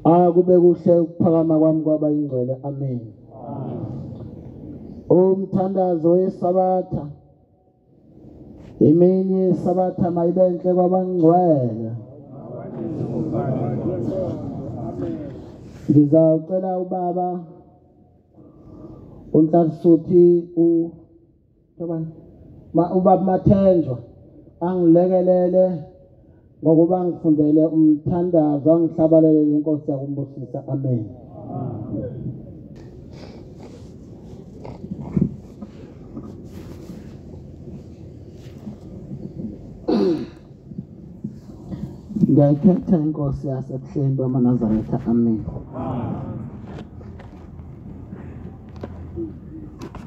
Akube kuhle ukuphakama kwami kwaba ingcwele. Amen. Umthandazo weSabatha. Imini yeSabatha mayibe enhle kwabangcwele. Ngizawucela ubaba uNhlanhla ubaba Mathenjwa angilekelele ngokuba ngifundele umthandazo, angihlabalele inkosi yakumbusisa. Amen. Ngiyayikhetha inkosi yasebuhleni bamaNazaretha. Amen.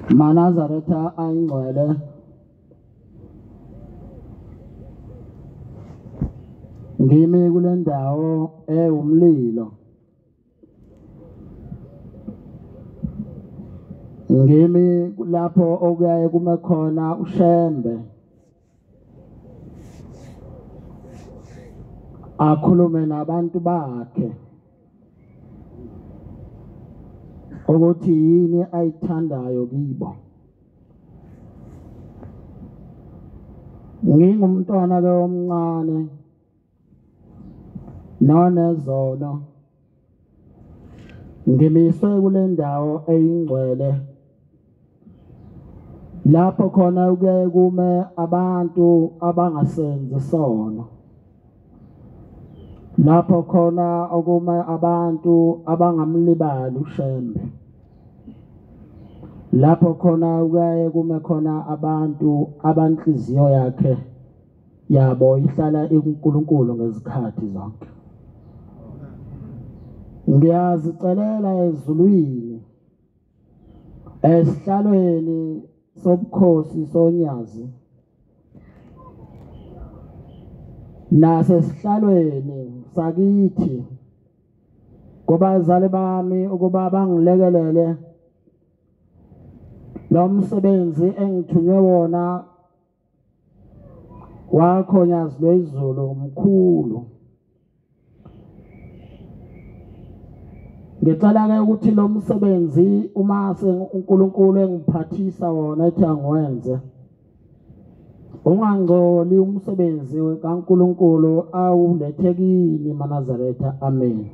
Manazaretha ayingcwele, ngimi kule ndawo ewumlilo, ngimi lapho okuyaye kume khona uShembe akhulume nabantu bakhe ukuthi yini ayithandayo kibo. Ngingumntwana ke omncane nonezono, ngimiswe kule ndawo eyingcwele lapho khona kuyaye kume abantu abangasenzi sono, lapho khona okume abantu abangamlibali uShembe, lapho khona kuyaye kume khona abantu abanhliziyo yakhe yabo ihlala ikuNkulunkulu ngezikhathi zonke. Ngiyazicelela ezulwini esihlalweni sobukhosi sonyazi nasesihlalweni sakithi kubazali bami ukuba bangilekelele lo msebenzi engithunywe wona wakho Nyazi lwezulu mkhulu. Ngicela ke ukuthi lo msebenzi uma uNkulunkulu engiphathisa wona ethi angiwenze, ungangcoli umsebenzi kaNkulunkulu awulethe kini maNazaretha. Amen.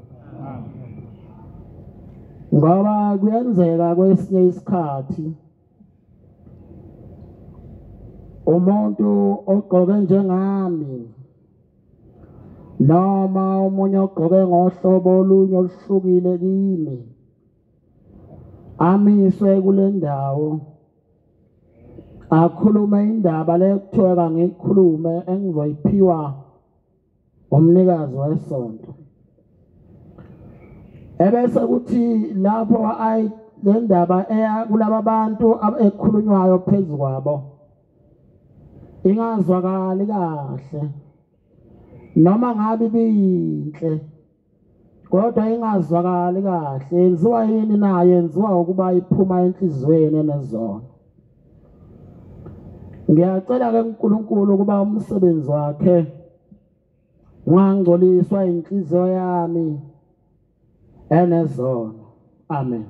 Ngoba kuyenzeka kwesinye isikhathi umuntu ogqoke njengami noma omunye ogqoke ngohlobo olunye oluhlukile kimi amiswe kule ndawo akhulume indaba le kuthiwa kangikhulume engizoyiphiwa umnikazi wesonto, ebese kuthi lapho ayi le ndaba eya kulaba bantu ekhulunywayo phezu kwabo ingazwakali kahle, noma ngabe ibiyinhle kodwa ingazwakali kahle. Yenziwa yini na? Yenziwa ukuba iphuma enhliziyweni enezono. Ngiyacela ke uNkulunkulu ukuba umsebenzi wakhe ungangcoliswa inhliziyo yami enezono. Amen.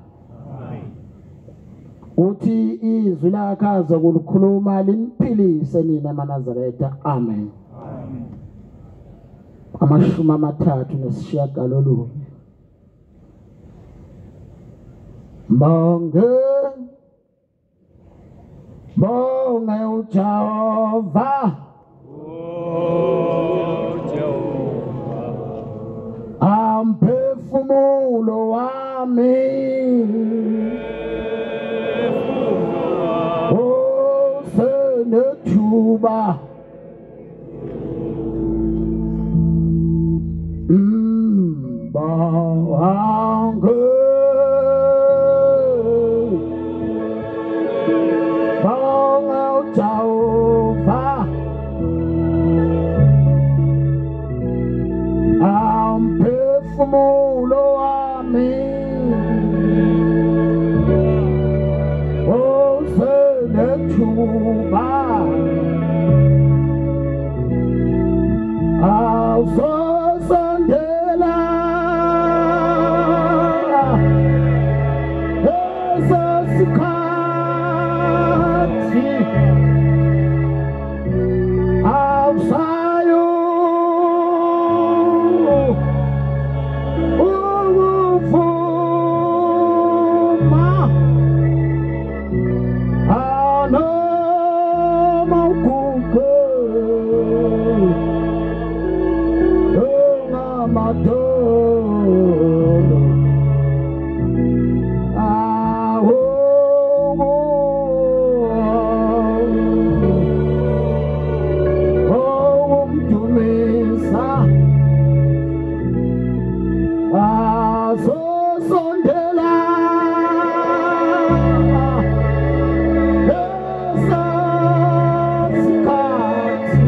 Uthi izwi lakhe azokulikhuluma limphilise nina maNazaretha. Amen. 39. Bonge bonge uJehova, amphefumulo wami, osenethuba bonge bonge uJehova, amphefumulo wami, osenethuba awusosondela esosikhathi awusayo ukuvuma anoma uguge engamadolo owumdumisa azosondela esosikhathi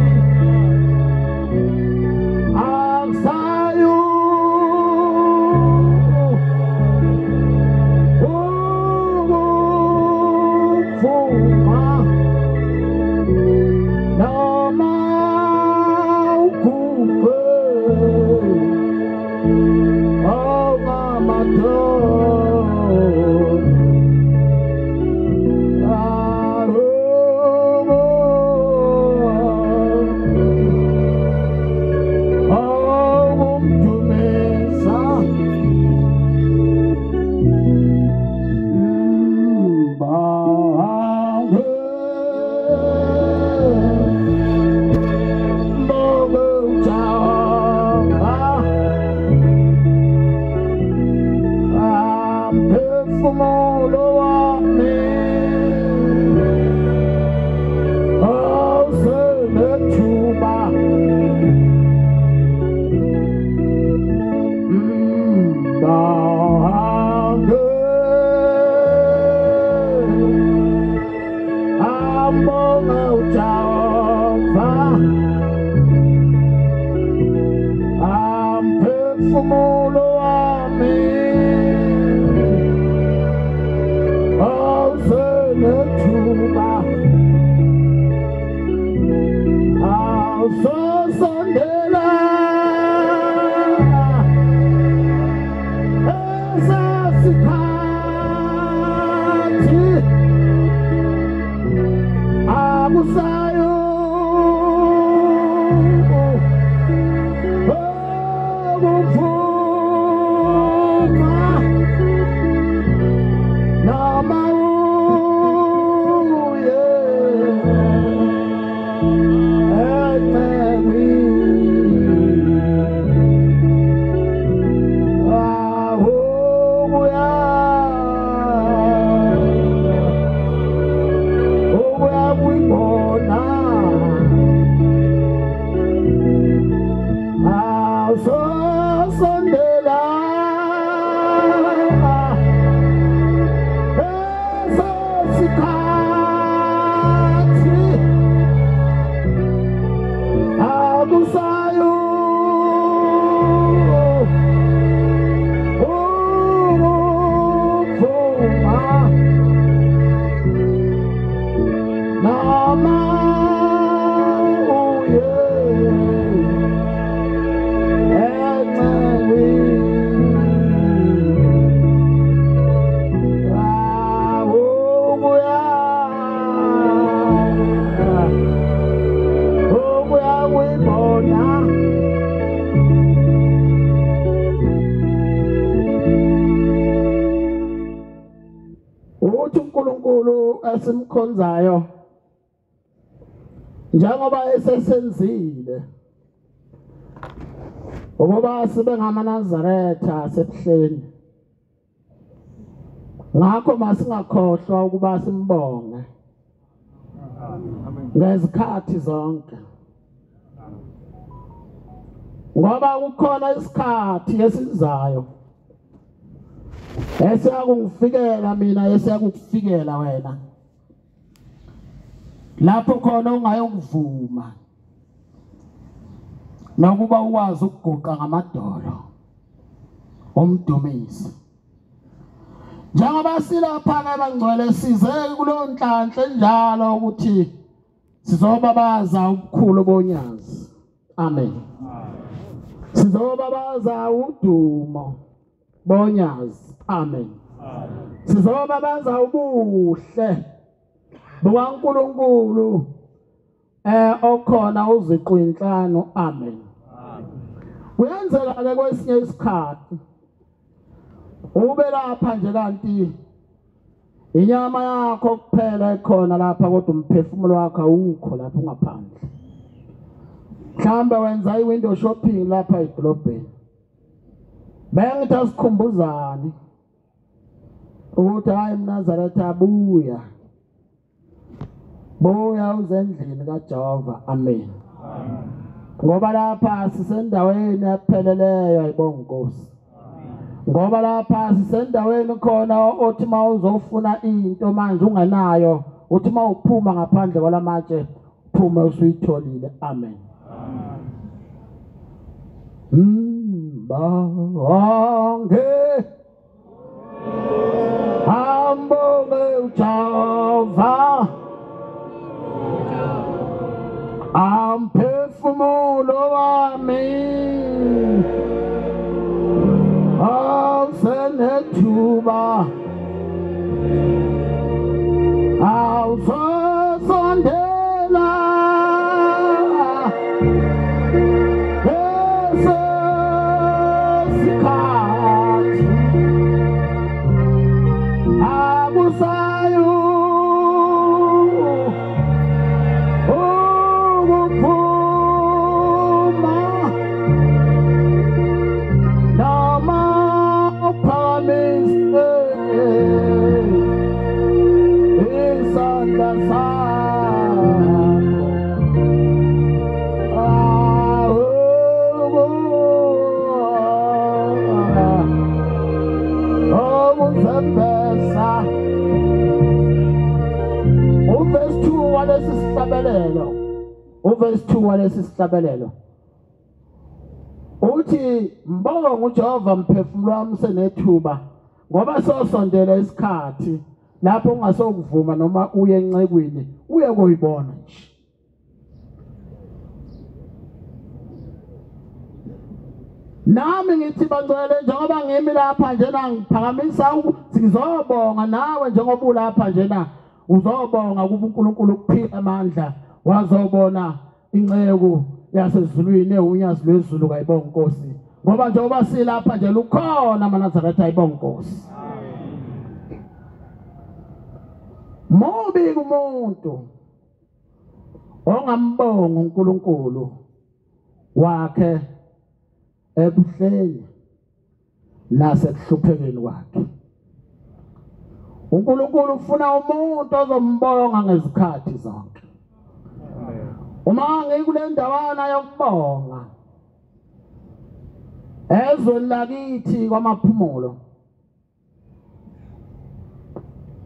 akusayo ukuvuma noma uguge ongamadolo owumdumisa bonge bonge uJehova, amphefumulo wami, osenethuba bonge ambonge uJehova, amphefumulo wami, osenethuba awusosondela esosikhathi akusayo ukuvuma noma uye encekwini awubuya ubuya kuyibona awusosondela esosikhathi akusayo ukuvuma. Noma uye encekwini, ukuya ukuya kuyibona. Uthi uNkulunkulu esimkhonzayo njengoba esesenzile ukuba sibe ngamaNazaretha asebuhleni, ngakho masingakhohlwa ukuba simbonge ngezikhathi zonke, ngoba kukhona isikhathi esizayo esiyakungifikela mina, esiyakukufikela wena, lapho khona ungayokuvuma nokuba ukwazi ukuguqa ngamadolo umdumise. Njengoba silapha ke bangcwele, size kulo nhlanhla njalo ukuthi sizobabaza ubukhulu bonyazi. Amen. Sizobabaza udumo bonyazi. Amen. Sizobabaza ubuhle bukaNkulunkulu okhona uziqu inhlanu. Amen. Kuyenzeka ke kwesinye isikhathi ube lapha nje kanti inyama yakho kuphela ekhona lapha, kodwa umphefumulo wakho awukho lapho, ungaphandle. Mhlawumbe wenza i-window shopping lapha edolobheni. Bengithi asikhumbuzane ukuthi hayi mNazaretha, buya buya uzendlini kaJehova. Amen. Ngoba lapha sisendaweni epheleleyo, ayibonga Nkosi. Ngoba lapha sisendaweni khona othi mawuzofuna into manje ungenayo, uthi mawuphuma ngaphandle kwalamatshe uphume usuyitholile. Amen. Mbonge ambonge uJehova, amphefumulo wami awusenethuba, awusosondela eso sikhathi, akusayo ukuphuma noma uphakamise isandla sakho. Okuzembesa. Uverse 2 walesi sihlabelelo, uverse 2 walesi sihlabelelo uthi mbonga uJehova mphefumulo wami senethuba, ngoba sosondela isikhathi lapho ungasokuvuma noma uye encekwini uye kuyibona nje. Nami ngithi bangcwele, njengoba ngimi lapha njena ngiphakamisa ngizobonga nawe njengoba ulapha njena uzobonga kuba uNkulunkulu ukuphila amandla, wazobona inceku yasezulwini ewunyazi lwezulu kayibonga Nkosi. Ngoba njengoba silapha nje lukhona amaNazaretha, ayibonga Nkosi. Mubi kumuntu ongambonga uNkulunkulu wakhe ebuhleni nasekuhluphekeni kwakhe. uNkulunkulu ufuna umuntu ozombonga ngezikhathi zonke. Uma ngikule ndawana yokubonga ezweni lakithi kwaMaphumulo,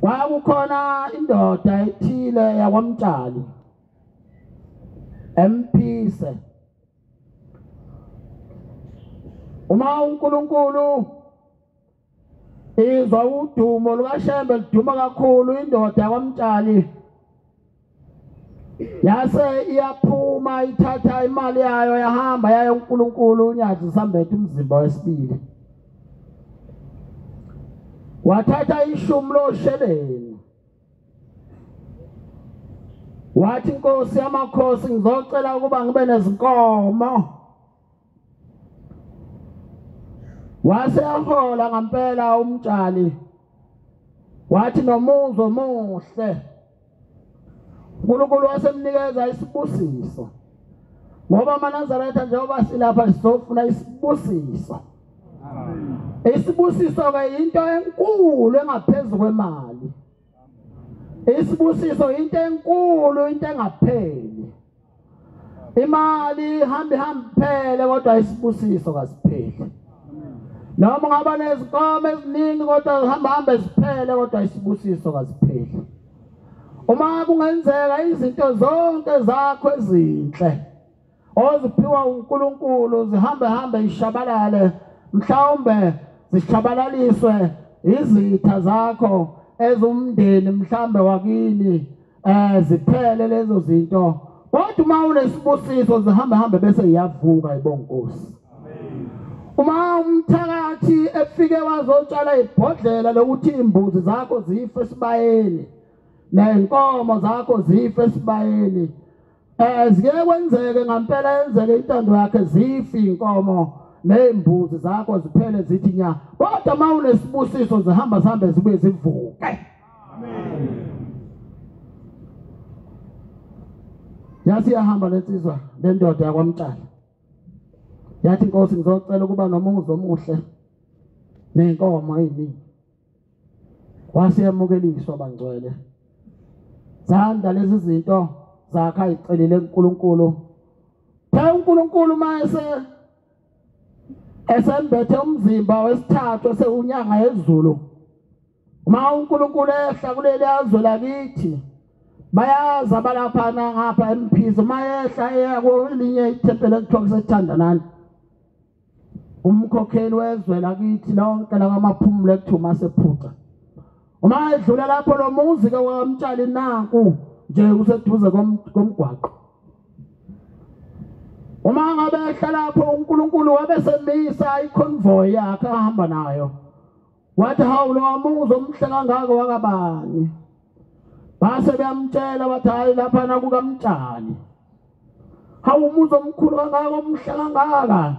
kwakukhona indoda ethile yakwaMtshali emphise. Uma uNkulunkulu izwa udumo lukaShembe liduma kakhulu, indoda yakwaMtshali Yase iyaphuma ithatha imali yayo yahamba yaye uNkulunkulu uNyazi sambethe umzimba wesibili. Wathatha ishumi losheleni. Wathi Nkosi yamakhosi ngizocela ukuba ngibe nezinkomo. Wase yahola ngempela umtshali. Wathi nomuzi omuhle. uNkulunkulu wasemnikeza isibusiso. Ngoba amaNazaretha njengoba silapha sizofuna isibusiso. Isibusiso ke into enkulu engaphezulu kwemali. Isibusiso into enkulu, into engapheli. Imali ihambe ihambe phele kodwa isibusiso kasipheli. Noma ungaba nezinkomo eziningi kodwa zihamba hambe ziphele kodwa isibusiso kasipheli. Uma kungenzeka izinto zonke zakho ezinhle oziphiwa uNkulunkulu zihambe hambe ishabalale, mhlawumbe zishabalaliswe izitha zakho ezumndeni mhlambe wakini, ziphele lezo zinto. Kodwa uma unesibusiso zihambe hambe bese iyavuka ibonkosi. Uma umthakathi efike wazotshala ibhodlela lokuthi imbuzi zakho zife esibayeni nenkomo zakho zife esibayeni, zike kwenzeke ngempela yenzeke intando yakhe, zife inkomo nezimbuzi zakho ziphele zithi nya. Kodwa uma unesibusiso zihamba zihambe zibuye zivuke. Amen. Yathi iyahamba lensizwa lendoda yakwaMtshali. Yathi Nkosi ngizocela ukuba nomuzi omuhle nenkomo eziningi. Waseyamukeliswa bangcwele. Zanda lezi zinto zakhe ayicelile kuNkulunkulu. Phela uNkulunkulu mase esembethe umzimba wesithathu esewunyanga yezulu. Uma uNkulunkulu ehla kuleli azwe lakithi, bayazi abalapha ngapha eMphizo, mayehla eya kwelinye ithempeli ekuthiwa kuseThandanani. Umkhokheli wezwe lakithi lonke lakwaMaphumulo ekuthiwa uMasephuca. Uma edlula lapho lo muzi ke waMtshali nanku nje useduze komgwaqo. Uma ngabe ehla lapho uNkulunkulu wabe semisa iconvoy yakhe ahamba nayo. Wathi hawu lo muzi omhle kangaka wakabani? Base beyamtshela bathi hayi lapha nakukaMtshali. Hawu umuzi omkhulu kangaka omhle kangaka.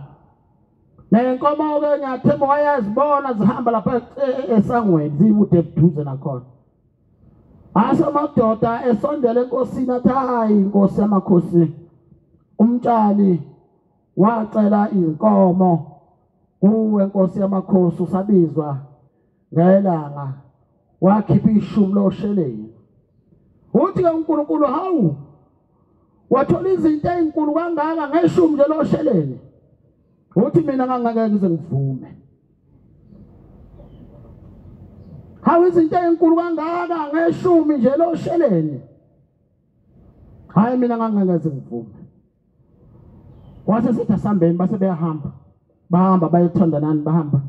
Nenkomo ke ngiyathemba wayazibona zihamba lapha esangweni zikude eduze nakhona. Ase amadoda esondele enkosini athi hayi inkosi yamakhosi, uMtshali wacela inkomo kuwe inkosi yamakhosi usabizwa ngelanga, wakhipha ishumi losheleni. Uthi ke uNkulunkulu hawu wathola izinto ezinkulu kangaka ngeshumi nje losheleni. Uthi mina ngangeke ngize ngivume. Hawu izinto ezinkulu kangaka ngeshumi nje losheleni. Hayi mina ngangeke ngize ngivume. Kwase sithi asambeni, base beyahamba. Bahamba bayethandanani bahamba.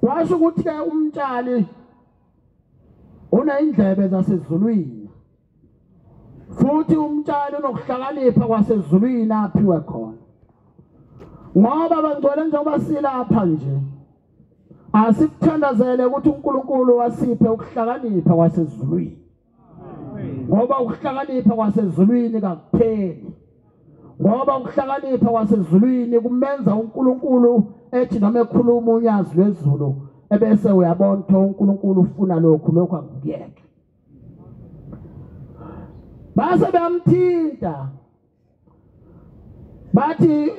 Washo ukuthi ke uMtshali unezindlebe zasezulwini. Futhi uMtshali unokuhlakanipha kwasezulwini aphiwe khona. Ngoba bangcwele njengoba silapha nje, asikuthandazele ukuthi uNkulunkulu wasiphe ukuhlakanipha kwasezulwini. Ngoba ukuhlakanipha kwasezulwini kakupheli. Ngoba ukuhlakanipha kwasezulwini kumenza uNkulunkulu ethi noma ekhuluma unyazi lwezulu ebese uyabona ukuthi uNkulunkulu ufuna lokhu, lokhu akuyeke. Base beyamthinta bathi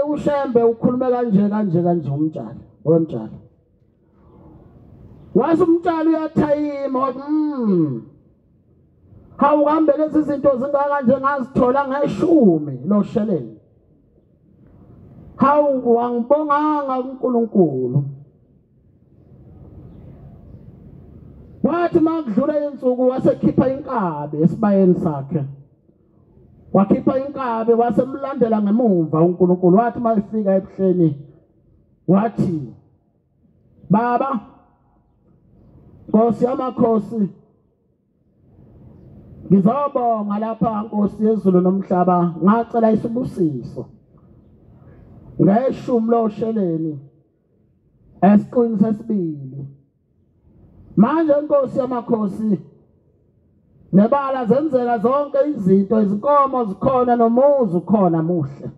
uShembe ukhulume kanje kanje kanje uMtshali, oMtshali. Wathi uMtshali uyathayima wathi hawu kambe lezi zinto zingaka nje ngazithola ngeshumi losheleni. Hawu wangibonganga kuNkulunkulu. Wathi makudlula insuku wasekhipha inkabi esibayeni sakhe. Wakhipha inkabi wasemlandela ngemuva uNkulunkulu. Wathi mayifika ebuhleni wathi baba Nkosi yamakhosi, Ngizobonga lapha Nkosi yezulu nomhlaba, ngacela isibusiso ngeshumi losheleni esiqwini sesibili. Manje Nkosi yamakhosi, nebala zenzeka zonke izinto, izinkomo zikhona nomuzi ukhona muhle.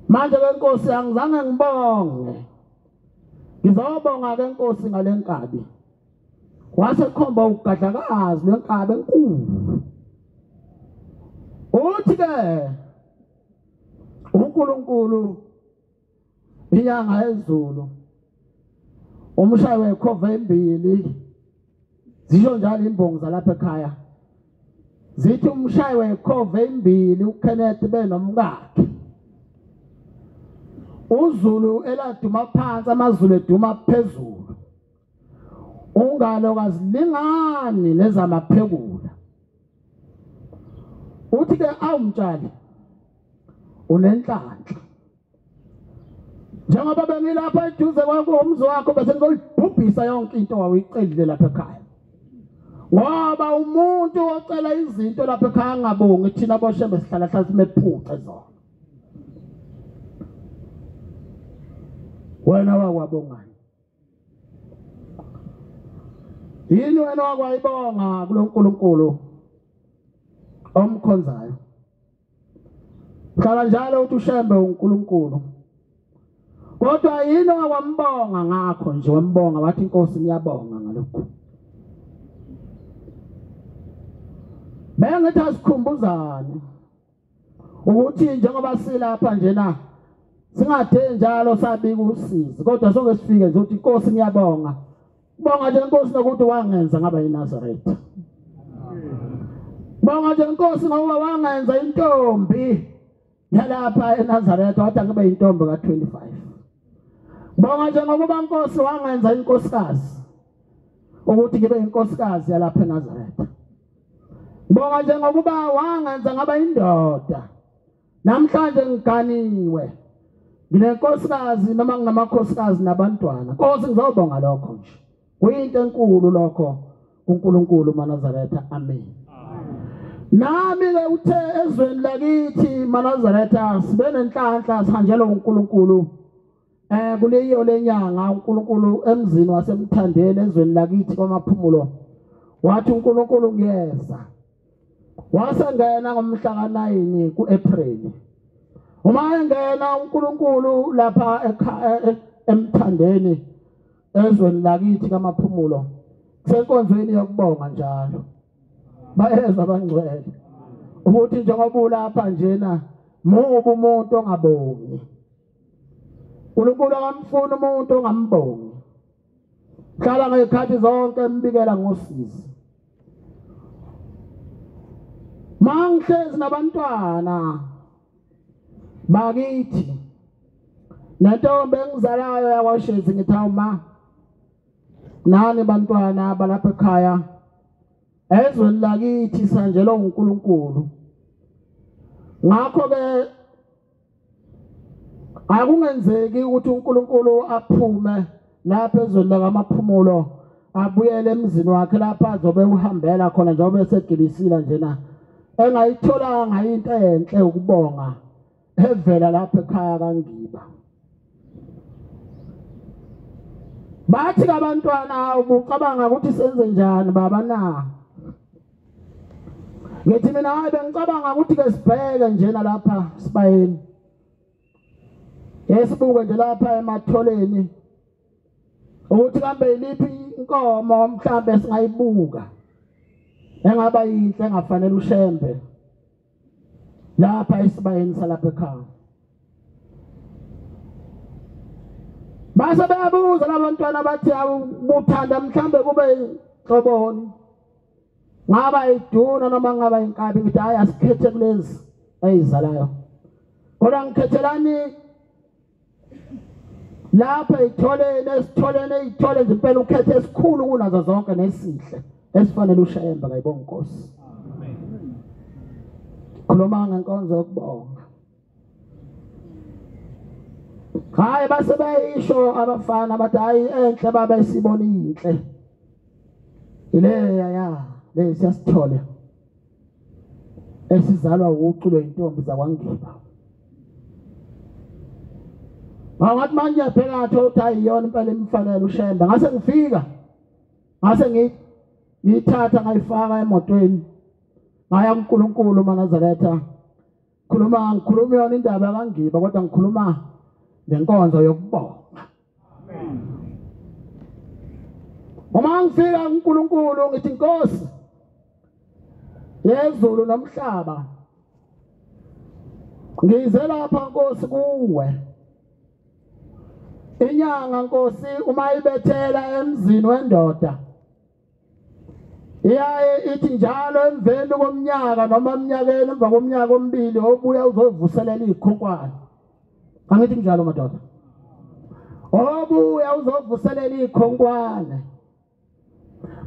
Manje ke Nkosi angizange ngibonge, ngizobonga ke Nkosi ngalenkabi. Wasekhomba ugadlakazi lwenkabi enkulu. Uthi ke uNkulunkulu inyanga yezulu umshayi wekhova embili, zisho njalo imbongi zalapha ekhaya, zithi umshayi wekhova embili uKenneth benomkakhe. uZulu eladuma phansi, amaZulu eduma phezulu. Ungalo kazilingani nezamaphekula. Uthi ke awumtshali unenhlanhla, njengoba bengilapha eduze kwakho umzi wakho bese ngizoyibhubhisa yonke into wawuyicelile lapha ekhaya. Ngoba umuntu ocela izinto lapha ekhaya angabongi, thina boshembe sihlala hlala simephuce zona. Wena wakwabongani? Yini wena wakwayibonga kuloNkulunkulu omkhonzayo? Hlala njalo uthi uShembe uNkulunkulu, kodwa yini wakwambonga ngakho nje? Wambonga wathi Inkosi ngiyabonga ngalokhu. Bengithi asikhumbuzane ukuthi njengoba silapha njena singathe njalo sabika usizi, kodwa soke sifike nje uthi Inkosi ngiyabonga. Bonga nje Inkosi nokuthi wangenza ngaba yiNazaretha. Bonga nje Inkosi ngoba wangenza intombi yalapha eNazaretha, wathi angibe intombi ka25. Bonga nje ngokuba Inkosi wangenza inkosikazi, ukuthi ngibe inkosikazi yalapha eNazaretha. Bonga nje ngokuba wangenza ngaba indoda. Namhlanje ngiganiwe, nginenkosikazi noma nginamakosikazi nabantwana. Nkosi ngizobonga lokho nje, kuyinto enkulu lokho kuNkulunkulu maNazaretha. Amen. Nami ke uthe ezweni lakithi maNazaretha sibe nenhlanhla, sihanjelwe uNkulunkulu kuleyo lenyanga uNkulunkulu emzini waseMthandeni ezweni lakithi kwaMaphumulo. Wathi uNkulunkulu ngiyeza. Wasengena ngomhla ka9 kuApril. Uma engena uNkulunkulu lapha eMthandeni ezweni lakithi kaMaphumulo, senkonzweni yokubonga njalo. Bayezwa abangcwele ukuthi njengoba ulapha njena mubi umuntu ongabongi. uNkulunkulu akamfuni umuntu ongambongi. Hlala ngezikhathi zonke embikela ngosizi. Mangihlezi nabantwana bakithi nentombi engizalayo yakwaShezi, ngithi awu ma, nani bantwana balapha ekhaya ezweni lakithi sanjelwa uNkulunkulu. Ngakho ke akungenzeki ukuthi uNkulunkulu aphume lapha ezweni lakaMaphumulo abuyele emzini wakhe lapha azobe uhambela khona njengoba esegibisile njena, engayitholanga into enhle ukubonga evela lapha ekhaya kaNgiba. Bathi abantwana ubucabanga ukuthi senze njani baba na? Ngithi mina hayi, bengicabanga ukuthi ke sibheke njena lapha sibayeni, esibuke nje lapha ematholeni ukuthi kambe iliphi inkomo mhlambe singayibuka engaba yinhle engafanele uShembe lapha esibayeni salapha ekhaya. Base bayabuza labantwana bathi awubuthanda mhlambe kube inhloboni, ngaba iduna noma ngaba inkabi? Ngithi hayi, asikhethe kulezi eyizalayo, kodwa ngikhethelani lapha itholeni esitholeni eyithole nje impela, ukhethe esikhulu kunazo zonke nesihle esifanele uShembe. Kayibonga Nkosi. Khuluma ngenkonzo yokubonga. Hayi, base bayisho abafana bathi hayi enhle baba, isibona inhle ileya ya le siyasithole. Esizalwa ucu lweyintombi zakwaNgiba. Ngathi manje phakathi uthi ayiyona impela imfanele uShembe. Ngase ngifika ngase ngiyithatha ngayifaka emotweni ngaya kuNkulunkulu maNazaretha. Khuluma ngikhuluma yona indaba kaNgiba kodwa ngikhuluma ngenkonzo yokubonga. Uma ngifika kuNkulunkulu ngithi Nkosi yezulu nomhlaba, ngize lapha Nkosi kuwe. Inyanga Nkosi uma ibethela emzini wendoda iyaye ithi njalo emveni komnyaka noma eminyakeni emva komnyaka omibili obuya uzovuselela ikhonkwane. Angithi njalo madoda, obuya uzovuselela ikhonkwane.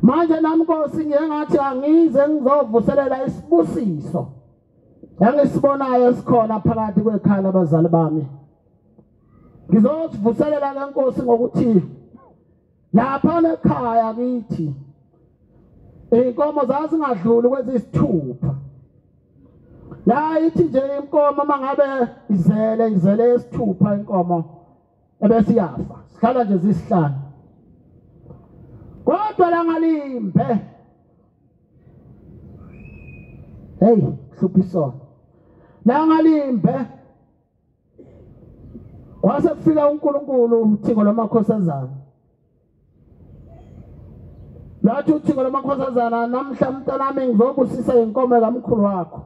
Manje nami Nkosi ngiye ngathi angize ngizovuselela isibusiso engisibonayo esikhona phakathi kwekhaya labazali bami. Ngizosivuselela ke Nkosi ngokuthi lapha ekhaya kithi inkomo zazingadluli kwezisithupha. Yayithi nje inkomo mangabe izele isithupha inkomo ebese iyafa, sihlala nje zisihlanu. Kodwa langalimbe hey hluphisona langalimbe kwase kufika uNkulunkulu uThingo lwamakhosazana. Lathi uThingo lwamakhosazana, namhla mntanami ngizobusisa inkomo kamkhulu wakho.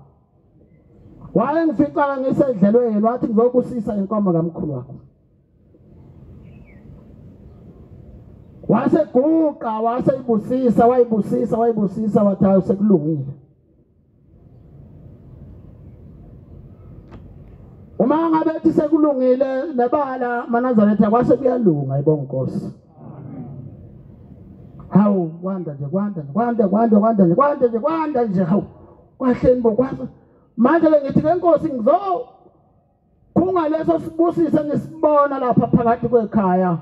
Waye ngifica ngisedlelweni wathi ngizobusisa inkomo kamkhulu wakho. Waseguqa waseyibusisa wayibusisa wayibusisa wathi hayi sekulungile. Uma ngabe ethi sekulungile nebala maNazaretha kwase kuyalunga ibonga Nkosi. Hawu kwanda nje kwanda nje kwanda kwanda kwanda nje kwanda nje kwanda nje hawu kwahleni bo kwasa. Manje ke ngithi ke Nkosi ngizo khunga leso sibusise ngisibona lapha phakathi kwekhaya.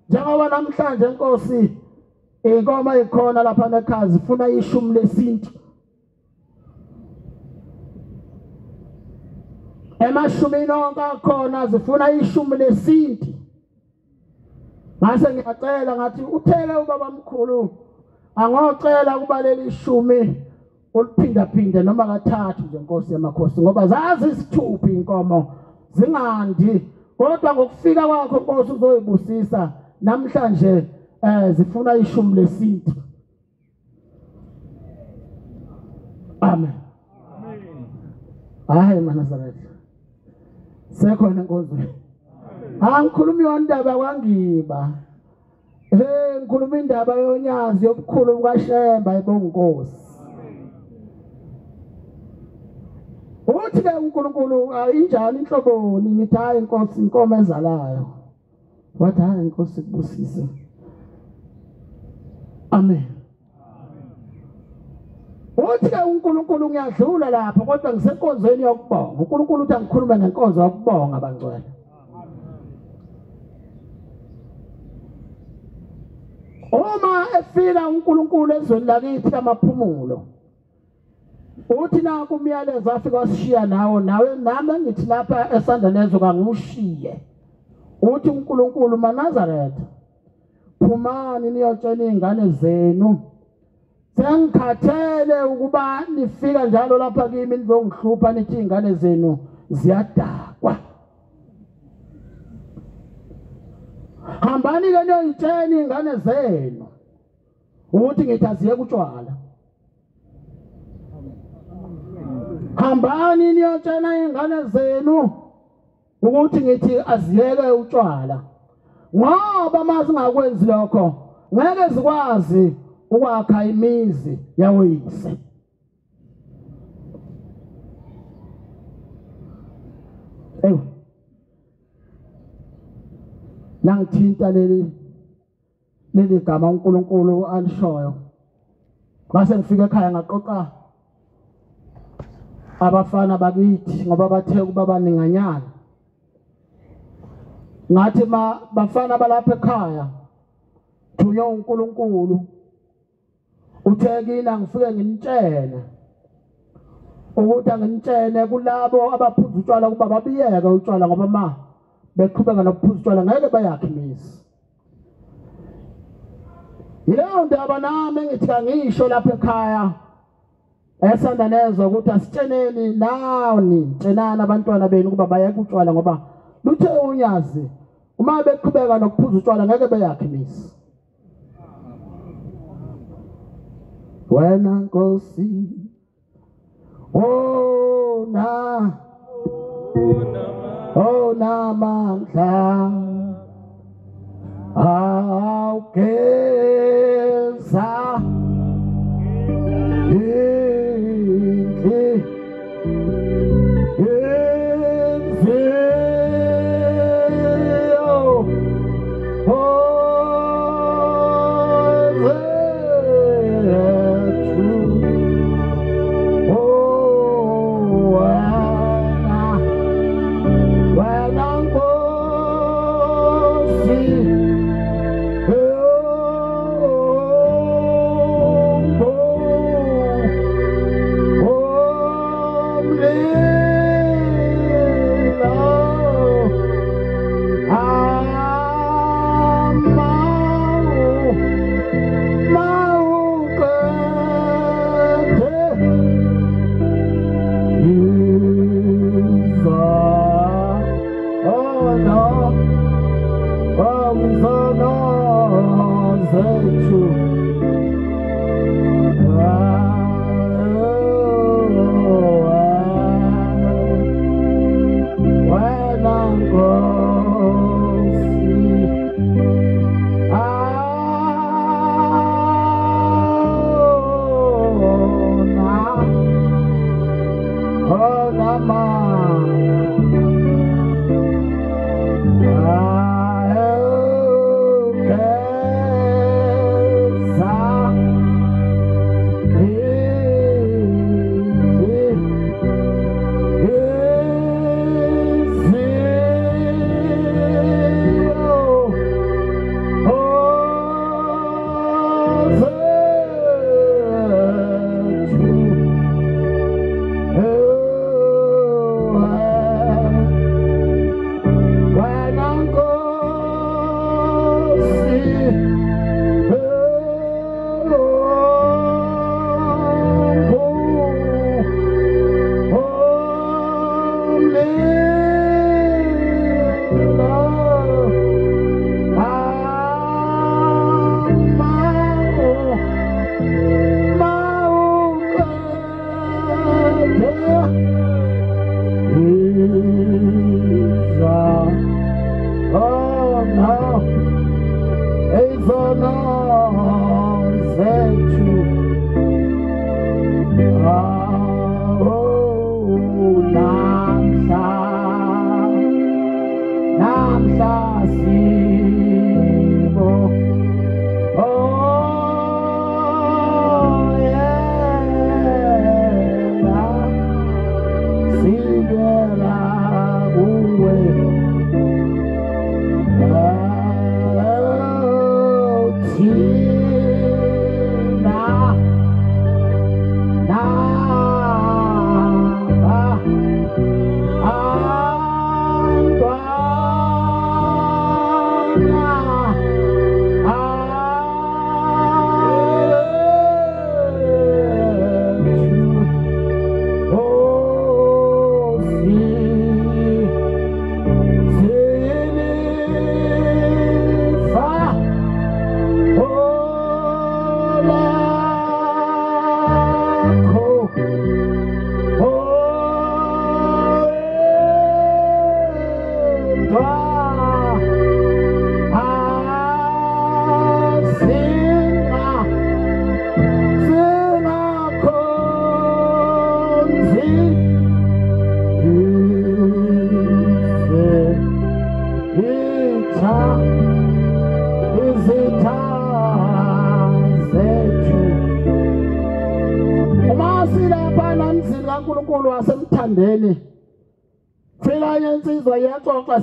Njengoba namhlanje Nkosi inkomo ikhona lapha nekhaya zifuna ishumi lesintu. Emashumini onke akhona zifuna ishumi lesintu. Ngase ngiyacela ngathi uthele ubaba mkhulu angocela kuba leli ishumi uliphinda phinde noma kathathu nje Nkosi yamakhosi, ngoba zazi isithupha inkomo zingandi, kodwa ngokufika kwakho Nkosi uzoyibusisa namhlanje zifuna ishumi lesintu. Amen. Hayi maNazaretha sekhona enkonzweni. Angikhuluma yona indaba kwaNgiba. Ngikhuluma indaba yonyazi yobukhulu bukaShembe ibonginkosi. Uthi ke uNkulunkulu injani inhloboni? Ngithi hayi Nkosi inkomo ezalayo. Wathi hayi Nkosi kubusise. Amen. Uthi ke uNkulunkulu ngiyadlula lapha kodwa ngisenkonzweni yokubonga. uNkulunkulu uthi angikhulume ngenkonzo yokubonga bangcwele. Uma efika uNkulunkulu ezweni lakithi lamaphumulo, uthi naku umyalezo afika wasishiya nawo, nawe nami ngithi lapha esandleni kangiwushiye. Uthi uNkulunkulu maNazaretha, phumani niyotshela izingane zenu, sengikhathele ukuba nifika njalo lapha kimi nizongihlupha nithi izingane zenu ziyadakwa. Hambani ke niyoyitshela izingane zenu ukuthi ngithi aziyeke utshwala. Hambani niyotshela izingane zenu ukuthi ngithi aziyeke utshwala, ngoba mazingakwenzi lokho ngeke zikwazi ukwakha imizi yawoyise. Ewu langithinta leli gama uNkulunkulu alishoyo. Ngase ngifika ekhaya ngaqoqa abafana bakithi ngoba bathe kuba baninganyana. Ngathi ma bafana balapha ekhaya, thunywa uNkulunkulu uthe kina ngifike ngimtshele Ukuthi angimtshele kulabo abaphuza utshwala kuba babiyeke utshwala ngoba ma beqhubeka nokuphuza utshwala ngeke bayakhe imizi. Yileyo ndaba nami engithi kangisho lapha ekhaya esanda nezwa ukuthi asitsheneni nani tshenani abantwana benu kuba bayeke utshwala ngoba luthe unyazi uma beqhubeka nokuphuza utshwala ngeke beyakhe imizi. Wena Nkosi ona onamandla awugeza indlu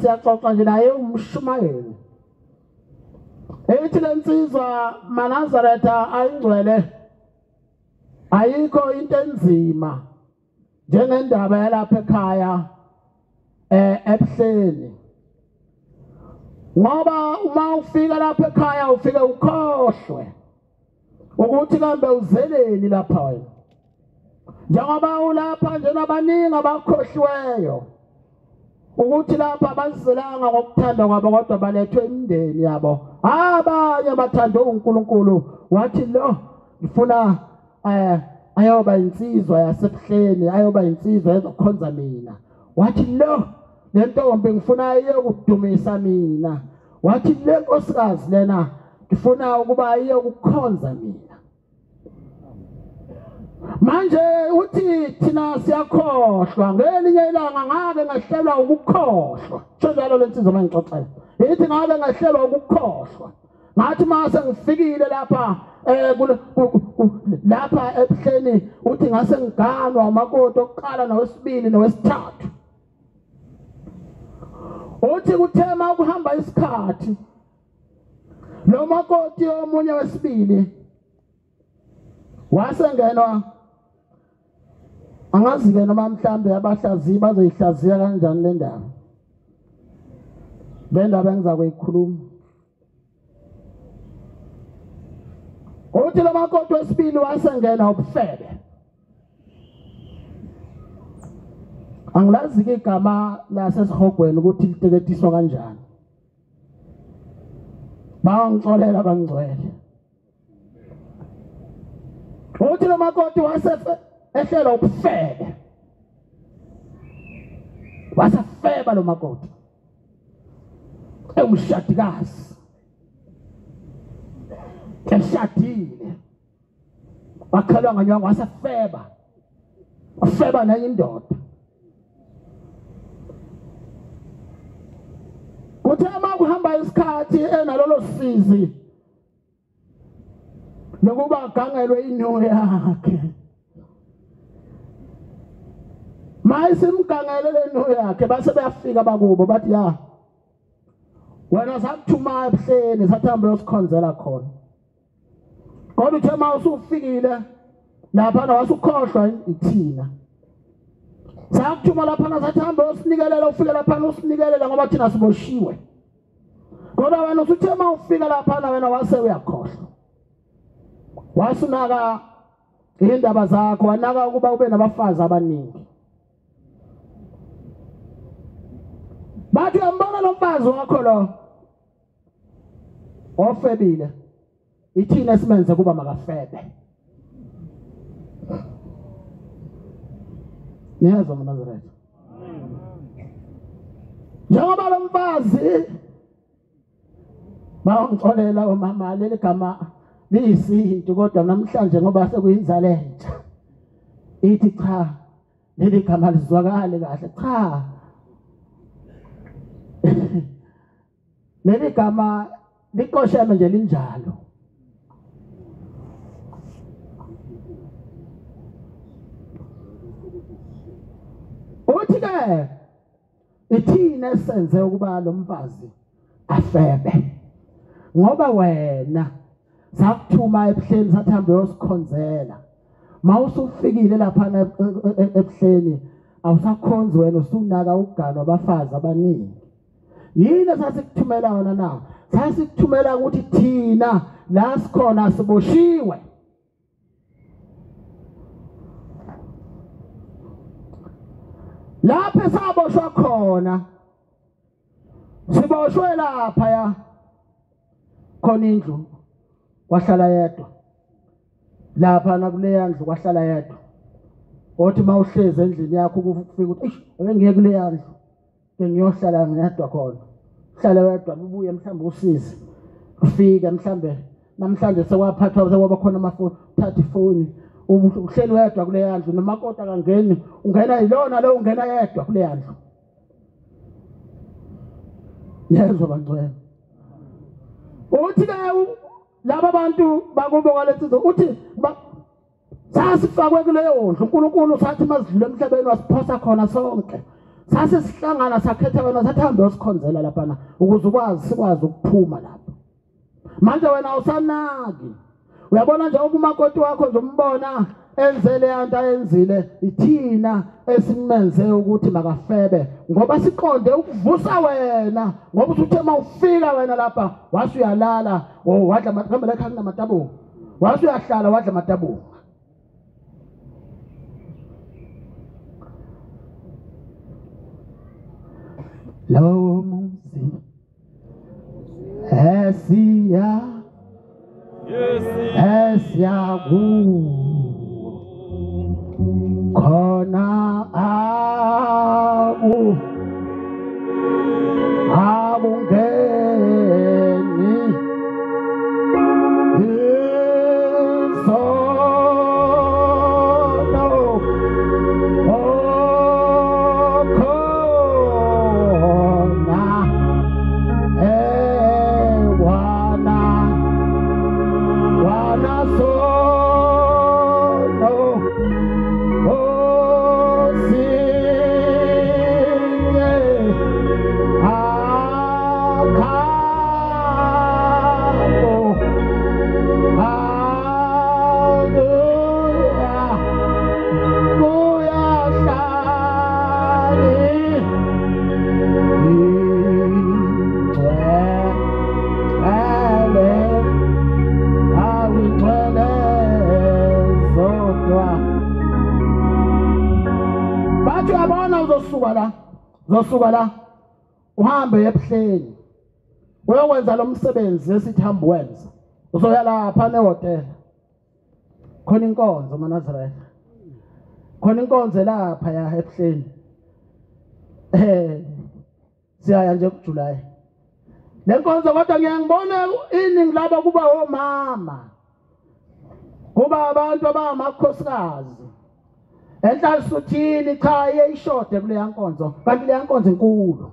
Siyaxoxa nje naye umshumayeli ethi lensizwa maNazaretha ayingcwele ayikho into enzima Njengendaba yalapha ekhaya ebuhleni, ngoba uma ufika lapha ekhaya ufike ukhohlwe ukuthi kambe uzeleni lapha wena. Njengoba ulapha nje nabaningi abakhohliweyo ukuthi lapha bazizelanga ngokuthanda kwabo, kodwa balethwe imindeni yabo. Abanye bathande uNkulunkulu, wathi lo ngifuna ayoba insizwa yasebuhleni, ayoba insizwa ezokhonza mina. Wathi lo le ntombi ngifuna iyokudumisa mina. Wathi le nkosikazi lena ngifuna ukuba iyokukhonza mina. Manje uthi thina siyakhohlwa. Ngelinye ilanga ngake ngahlelwa ukukhohlwa. Sho njalo le nsizwa mangixoxela, ithi ngake ngahlelwa ukukhohlwa. Ngathi mase ngifikile lapha lapha ebuhleni, uthi ngase ngiganwa umakoti oqala nowesibili nowesithathu. Uthi kuthema ukuhamba isikhathi, lo makoti omunye wesibili wasengenwa, angazi-ke noma mhlambe abahlaziyi bazoyihlaziya kanjani le ndaba, le ndaba engiza kuyikhuluma. Uthi lo makoti wesibili wasengena ubufebe. Angilazi-ke igama lasesihogweni ukuthi liteketiswa kanjani, bangixolela bangcwele. Uthi lo makoti wasefe ehlela ubufebe, wasefeba lo makoti, ewumshadikazi, eshadile, wakhelwa nganyongo, wasefeba, wafeba nenye indoda. Kuthe uma kuhamba isikhathi enalolo sizi lokuba agangelwe inyo yakhe, mayisimgangele le nto yakhe, base beyafika bakubo bathi ya wena sakuthuma ebuhleni, sathi hambe uyosikhonzela khona, kodwa uthe uma usufikile laphana wasukhohlwa ithina. Sakuthuma laphana sathi hambe uyosinikelela, ufike laphana usinikelela ngoba thina siboshiwe, kodwa wena usuthe uma ufika laphana wena wase uyakhohlwa, wasunaka indaba zakho, wanaka ukuba ube nabafazi abaningi. Bathi uyambona lo mfazi wakho lo ofebile, ithina esimenze kuba makafebe. Niyezwa maNazaretha? Njengoba lo mfazi, bangixolela omama, leli gama liyisintu, kodwa namhlanje ngoba sekuyinzalo entsha ithi cha leli gama lizwakale kahle. Cha, leli gama liqosheme nje linjalo. Uthi ke ithina esenze ukuba lo mfazi afebe, ngoba wena sakuthuma ebuhleni sathi hambe uyosikhonzela. Mawusufikile lapha ebuhleni awusakhonzi wena, usunaka ukuganwa abafazi abaningi. Yini esasikuthumela wona na? Sasikuthumela ukuthi thina la sikhona siboshiwe. Lapho esaboshwa khona, siboshwe lapha ya khona indlu kwahlala yedwa, lapha nakuleya ndlu kwahlala yedwa. Othi mawuhlezi endlini yakho kufika ukuthi eish ake ngiye kuleya ndlu ke ngiyohlala ngedwa khona, uhlale wedwa ubuye mhlawumbe usize ufike mhlawumbe namhlanje sekwaphathwa sekwaba khona amafoni, uthatha ifoni uhleli wedwa kuleya ndlu, nomakoti akangeni, ungena yilona lo ungena yedwa kuleya ndlu. Yezwa bangcwele. Uthi ke laba bantu bakubo kwalesizwe, uthi sasifakwe kuleyo ndlu, uNkulunkulu sathi mazidlule emhlabeni wasiphosa khona sonke. Sase sihlangana sakhetha wena sathi hambe uyosikhonzela laphana ukuze ukwazi sikwazi ukuphuma lapha. Manje wena awusanaki. Uyabona nje umakoti wakho nje umbona enze le nto ayenzile, ithina esimenze ukuthi makafebe, ngoba siqonde ukuvusa wena, ngoba usuthe mawufika wena lapha wase uyalala, wadla amatabunga ekhaya kunamatabunga, wase uyahlala wadla amatabunga. Lowo muzi esiya esiya kuwo khona aku akungeni isono okhona ewana wana sono osinye akhabo akuya kuyahlali ingcwele awingcwele zodwa. Bathi uyabona uzosuka la, uzosuka la uhambe ebuhleni uyokwenza lo msebenzi esithi hamba wenza, uzoya lapha nehhotela khona inkonzo maNazaretha, khona inkonzo lapha ya ebuhleni. Siyaya nje kuJuly le nkonzo, kodwa ngiyangibona iningi laba kuba omama, kuba abantu abangamakhosikazi enhlalisuthini. Cha, iye ishode kuleya nkonzo, kanti leya nkonzo inkulu,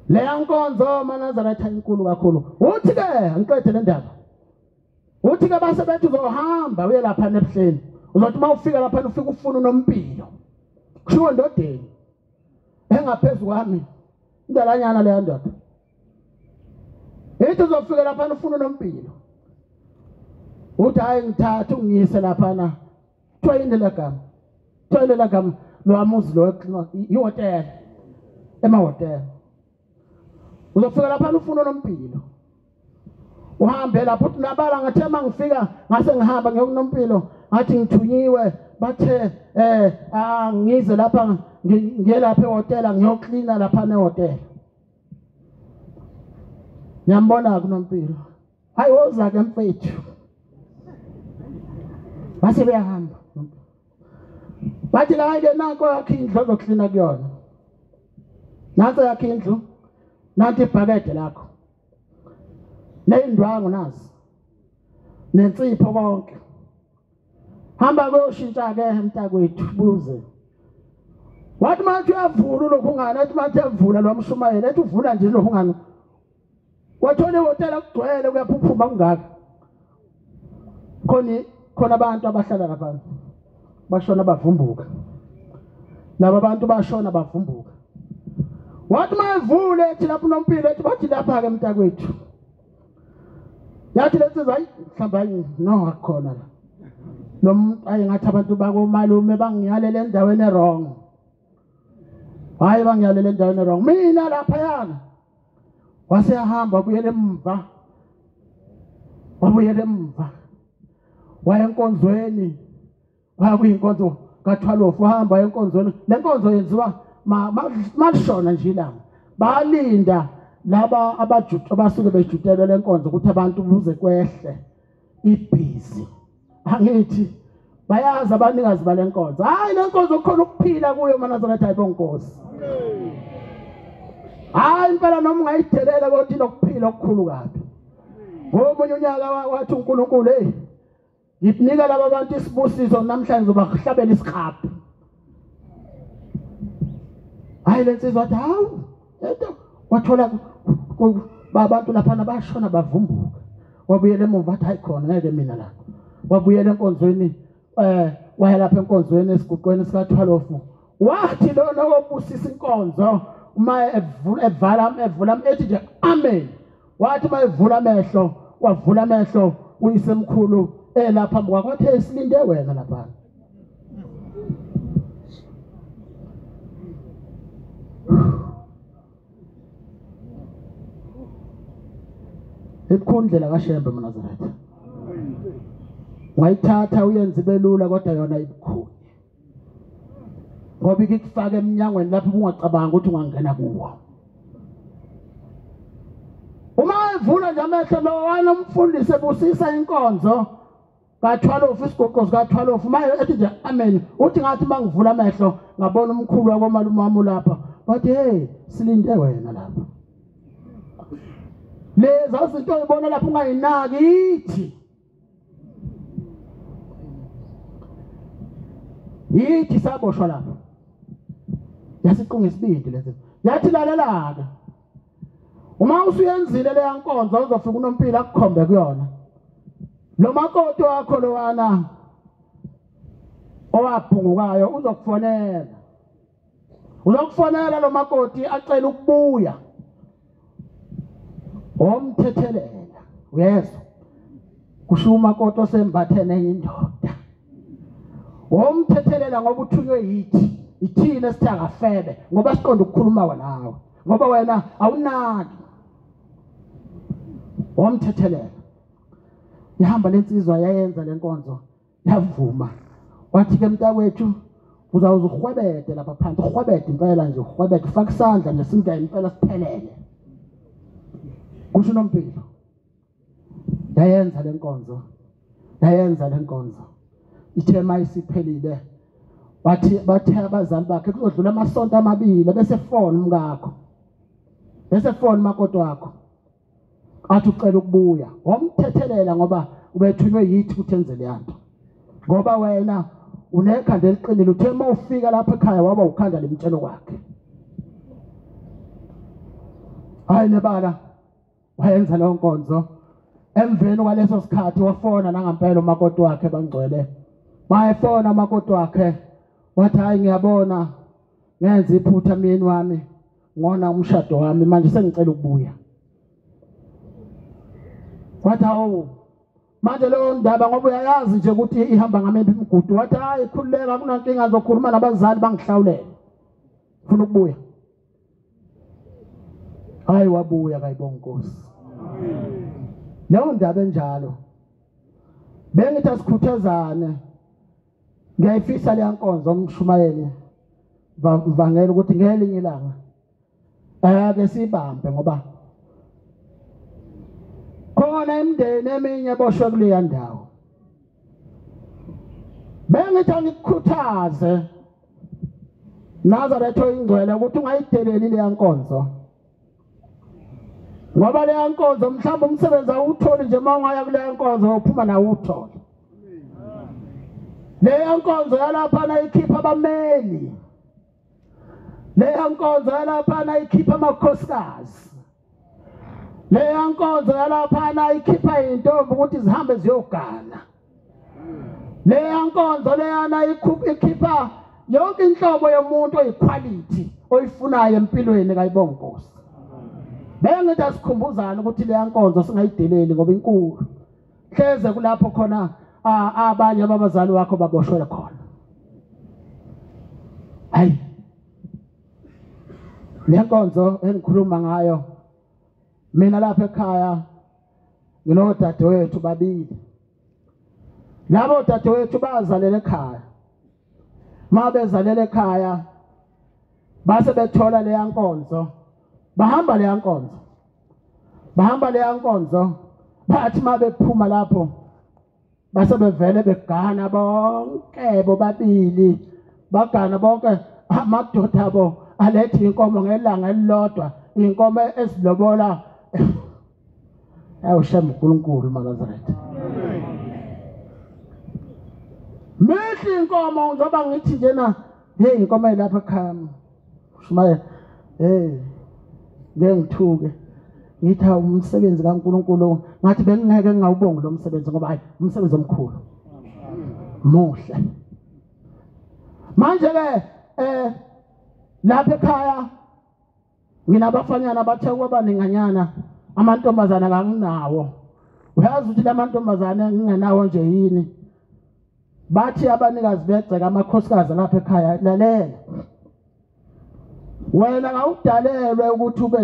leya nkonzo maNazaretha inkulu kakhulu. Uthi ke angiqede le ndaba, uthi ke base bethi uzohamba uye lapha ebuhleni, uzothi uma ufika lapha ufika ufuna unompilo, kushiwo ndodeni engaphezu kwami indalanyana leya ndoda, ithi uzofika lapha ufuna unompilo, uthi hayi ngithatha ungiyise laphana. Kuthiwa yini lela gama? Kuthiwa yini lela gama lwamuzi lo ihhotela, emahhotela. Uzofika lapha ufuna unompilo, uhambe lapho uthi nabala ngathe uma ngifika ngase ngihamba ngiyokunompilo, ngathi ngithunyiwe, bathe ngize lapha ngiye lapha ehhotela ngiyoklina lapha nehhotela. Ngiyambona kunompilo, hayi woza ke mfethu. Base beyahamba bathi la ke nanko yakhe indlu ozoklina kuyona, nanso yakhe indlu, nanti ibhakede lakho neyindwangu nazi nensipho konke, hamba kuyoshintsha ke mntakwethu buze. Wathi manje uyavula lokhu ngani, athi manje uyavula lo mshumayeli, ethi uvula nje lokhu ngani, wathola ihhotela kugcwele kuyaphuphuma kungaka, khona abantu abahlala lapha bashona bavumbuka, laba bantu bashona bavumbuka. Wathi mayivule ethi lapho unompilo, ethi bathi lapha ke mntakwethu, yathi lensizwa hayi mhlawumbe hayi no akukhona la lo muntu, hayi ngathi abantu bakomalume bangiyalela endaweni e-wrong, hayi bangiyalela endaweni e-wrong mina laphayana. Waseyahamba wabuyela emva, wabuyela emva waya enkonzweni, waya kuyinkonzo kaThwalofu, wahamba enkonzweni. Le nkonzo yenziwa malishona nje ilanga, balinda laba abasuke bejutelwe le nkonzo ukuthi abantu buze kwehle ibhizi. Angithi bayazi abanikazi bale nkonzo, hayi le nkonzo kukhona ukuphila kuyo maNazaretha, hayi bonkosi, hayi impela noma ungayidelela kodwa inokuphila okukhulu kabi. Ngomunye unyaka wathi uNkulunkulu, hey ngikunika laba bantu isibusiso namhlanje ngizobahlabela isikhaphu. Hayi le nsizwa wathi hawu, wathola abantu laphana bashona bavumbuka, wabuyela emuva wathi hayi khona ngeke mina la. Wabuyela enkonzweni, waya lapha enkonzweni esiguqweni sikaThwalofu, wathi lona obusisa inkonzo uma evala evula ethi nje amen, wathi uma evula amehlo wavula amehlo uyisemkhulu elapha phambi kwakho, wathi silinde wena lapha. Ibukhundlela kaShembe mNazaretha. Ungayithatha uyenze ibelula kodwa yona ibukhuni. Ngoba ikufaka eminyangweni lapho ungacabanga ukuthi ungangena kuwo. Uma evula nje amehlo lo wanomfundisi ebusisa inkonzo kaThwalofu, isigoqo sikaThwalofu, maye ethi nje amen, uthi ngathi mangivula amehlo ngabona umkhulu wakomalume wami lapha, bathi hey silinde wena lapha. Leza izinto oyibona lapho ungayinaki ithi yithi saboshwa lapha. Yasiqunga isibindi lezi. Yathi lalela-ke, uma usuyenzile leya nkonzo uzofika unompilo akukhombe kuyona. Lo makoti wakho lowana owabhungukayo uzokufonela. Uzokufonela lo makoti acela ukubuya. Omthethelela, uyezwa? Kusho umakoti osembathe nenye indoda. Womthethelela ngoba uthunywe yithi, ithina esithi akafebe ngoba siqonda ukukhuluma nawe, ngoba wena awunaki. Womthethelela. Yahamba lensizwa yayenza lenkonzo, yavuma. Wathi ke mntakwethu uzawuze uhwebede lapha phansi, uhwebede impela nje, uhwebede, ufake isandla nje singene impela siphelele. Kusho uNompilo. Yayenza lenkonzo. Yayenza lenkonzo. Ithe mayisiphelile bathi bathe abazali bakhe kuzodlula amasonto amabili bese phone umkakho. Bese phone makoti wakho. Athi ucela ukubuya. Wamthethelela ngoba ubethunywe yithi ukuthi enze le nto. Ngoba wena unekhanda eliqinile, uthe mawufika lapha ekhaya waba ukhanda lemtshelo kwakhe. Hayi nebala wayenza leyo nkonzo. Emveni kwaleso sikhathi wafona nangampela umakoti wakhe bangcwele. Wayefona umakoti wakhe wathi hayi ngiyabona ngenza iphutha myeni wami, ngona umshado wami, manje sengicela ukubuya. Wathi hawu manje leyo ndaba ngoba uyayazi nje ukuthi ihamba ngamiphi imigudu. Wathi hayi khululeka, akunankinga, ngizokhuluma nabazali bangihlawulele, ufuna ukubuya. Hayi wabuya kayibonga Nkosi. Leyo ndaba enjalo bengithi asikhuthazane. Ngiyayifisa leya nkonzo umshumayeli mvangeli ukuthi ngelinye ilanga ake sibambe, ngoba khona imindeni eminye eboshwe kuleya ndawo. Bengithi angikukhuthaze Nazaretha oyingcwele ukuthi ungayideleli leya nkonzo, ngoba leya nkonzo mhlawumbe umsebenzi awutholi nje. Uma ungaya kuleya nkonzo uphuma nawo uthole. Leya nkonzo yalaphana ikhipha abameli, leya nkonzo yalaphana ikhipha amakhosikazi, leya nkonzo yalaphana ikhipha intombi ukuthi zihambe ziyogana. Leya nkonzo leyana ikhipha yonke inhlobo yomuntu oyiquality oyifunayo empilweni kayibonga Nkosi. Bengithi asikhumbuzane ukuthi leya nkonzo singayideleli ngoba inkulu. Hleze kulapho khona abanye ababazali wakho baboshwe khona. Hayi le nkonzo engikhuluma ngayo mina lapha ekhaya nginodadewethu babili. Labo dadewethu bazalela ekhaya. Mabezalela ekhaya base bethola leya nkonzo, bahamba leya nkonzo, bahamba leya nkonzo. Bathi mabephuma lapho base bevele begana bonke bobabili, bagana bonke amadoda abo alethe inkomo ngelanga elilodwa, inkomo esilobola. Awushembe uNkulunkulu maNazaretha. Mihle inkomo njengoba ngithi njena, hey inkomo elapha ekhaya shumaye, hey ngeke ngithuke ngithi umsebenzi kaNkulunkulu, ngathi bengingeke ngingawubongi lo msebenzi ngoba hayi umsebenzi omkhulu muhle. Manje ke lapha ekhaya nginabafanyana bathe kwabaninganyana, amantombazana kanginawo. Uyazi ukuthi lamantombazane ngingenawo nje yini? Bathi abanikazi begceka amakhosikazi lapha ekhaya, lalela. Wena awudalelwe ukuthi ube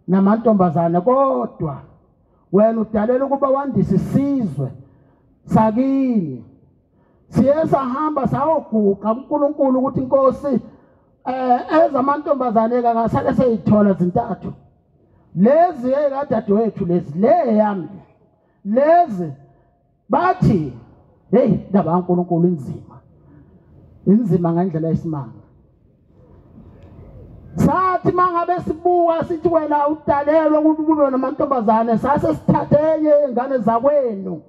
namantombazane, kodwa wena udalelwe ukuba wandise isizwe sakini. Siye sahamba sayoguqa kuNkulunkulu ukuthi inkosi ezamantombazane kangasake seyithola zintathu. Lezi ekadadewethu lezi, le yami lezi, bathi hey, indaba kaNkulunkulu inzima, inzima ngendlela esimanga. Sathi mangabe sibuka sithi wena udalelwe ukuthi ube namantombazane, sase sithathe enye ingane zakwenu,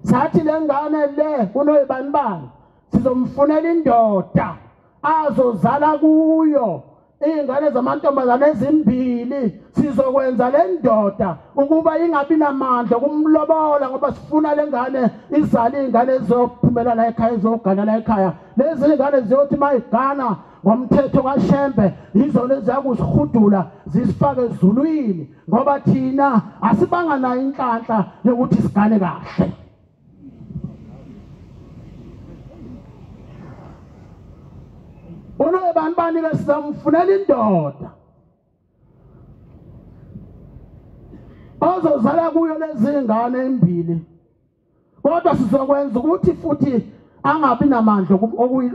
sathi le ngane le kunoyibani bani sizomfunela indoda azozala kuyo ingane zamantombazane ezimbili, sizokwenza le ndoda ukuba ingabi namandla kumlobola, ngoba sifuna le ngane izale ingane ezophumela la ekhaya, ezogana la ekhaya. Lezi ingane ziyothi mayigana ngomthetho kaShembe izona eziyakusihudula zisifake ezulwini, ngoba thina asibanga nayo inhlanhla yokuthi sigane kahle. Unobantu bani ke sizamfunela indoda ozozala kuyo lezi ngane embili, kodwa sizokwenza ukuthi futhi angabi namandla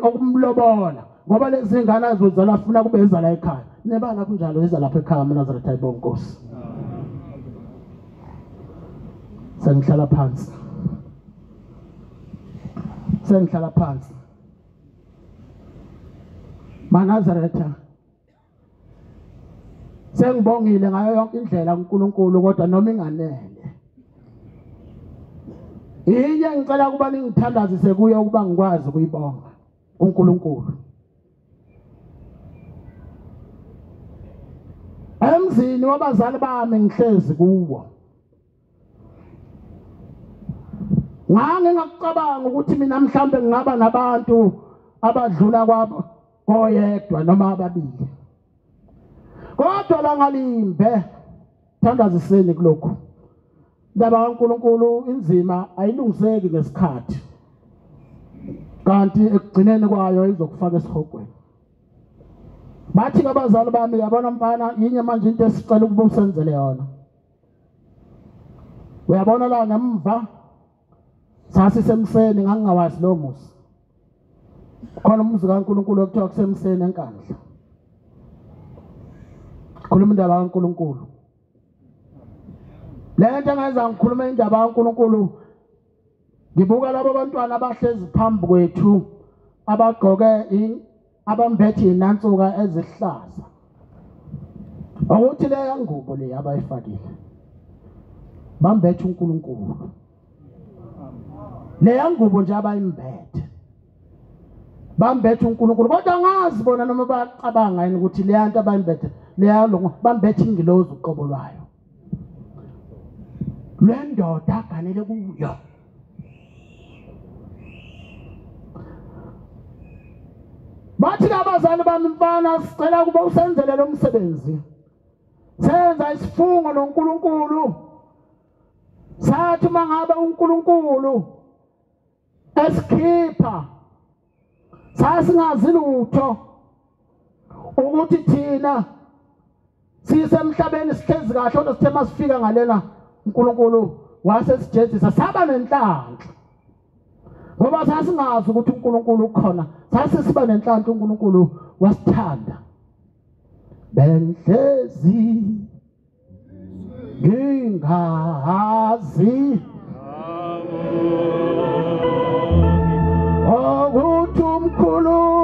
okumlobola, ngoba lezi ngane azozala afuna kube ezala ekhaya. Nebala kunjalo, eza lapha ekhaya amaNazaretha ayibonga Nkosi. Sengihlala phansi, sengihlala phansi. MaNazaretha, sengibongile ngayo yonke indlela kuNkulunkulu, kodwa noma inganele inye ngicela ukuba ningithandazise kuye ukuba ngikwazi ukuyibonga kuNkulunkulu. Emzini wabazali bami ngihlezi kuwo, ngangingakucabanga ukuthi mina mhlambe ngingaba nabantu abadlula kwabo koyedwa noma ababili, kodwa langalimbe thandaziseni kulokhu. Indaba kaNkulunkulu inzima, ayilungiseki ngesikhathi, kanti ekugcineni kwayo izokufaka esihogweni. Bathi abazali bami, yabona mfana, yinye manje into esicela ukuba usenzele yona. Uyabona la ngemva sasisemseni, ngangingawazi lo muzi. Khona umuzi kaNkulunkulu okuthiwa kusemseni eNkandla. Khuluma indaba kaNkulunkulu. Le nto engenza ngikhulume indaba kaNkulunkulu, ngibuka labo bantwana abahlezi phambi kwethu abagqoke abambethe inansuka ezihlaza, ukuthi leya ngubo le abayifakile bambethe uNkulunkulu. Leya ngubo nje abayimbethe bambethe uNkulunkulu, kodwa angazi bona noma bayacabanga yini ukuthi leya nto abayimbethe leya bambethe ingilozi uqobo lwayo, le ndoda aganele kuyo. Bathi abazali bami, mfana, sicela ukuba usenzele lo msebenzi. Senza isifungo noNkulunkulu, sathi uma ngabe uNkulunkulu esikhipha sasingazi lutho ukuthi thina sisemhlabeni sihlezi kahle, kodwa sithe masifika ngalena uNkulunkulu wasesijezisa saba nenhlanhla, ngoba sasingazi ukuthi uNkulunkulu ukhona. Sasisiba nenhlanhla, uNkulunkulu wasithanda. Benhlezi ngingazi ukuthi umkhulu